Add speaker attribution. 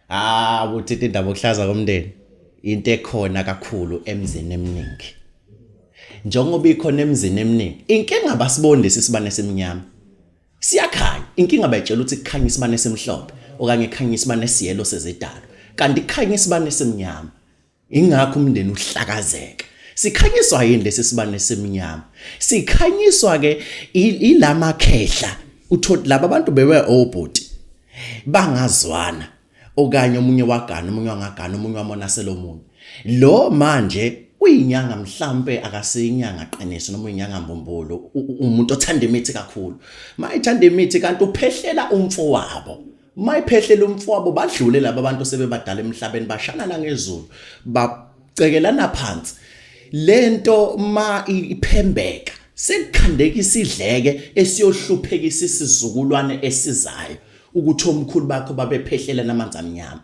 Speaker 1: Ah, uthinta indaba okuhlaza komndeni. Into ekhona kakhulu emzini eminingi. Njengoba ikhona emzini eminingi, inkinga basiboni lesi sibane esimnyama. Siyakhanya, inkinga bayitshela ukuthi kukhanya isibane esimhlophe okanye kukhanya isibane esiyelo sezidalo. Kanti kukhanya isibane esimnyama. Ingakho umndeni uhlakazeka. Sikhanyiswa yini lesi sibane esimnyama? Sikhanyiswa ke ilamakhehla. Uthole laba bantu bewe obhuti bangazwana okanye omunye wagana omunye wangagana omunye wamonasela omunye. Lo manje uyinyanga mhlampe akasiyinyanga qiniso noma uyinyanga mbumbulu umuntu othanda imithi kakhulu. Mayithanda imithi kanti uphehlela umfowabo. Mayiphehlela umfowabo badlule laba bantu sebebadala emhlabeni bashana la ngezulu bacekelana phansi lento ma iphembeka sekukhandeka isidleke esiyohluphekisa isizukulwane esizayo ukuthi omkhulu bakho babephehlela namanzi amnyama.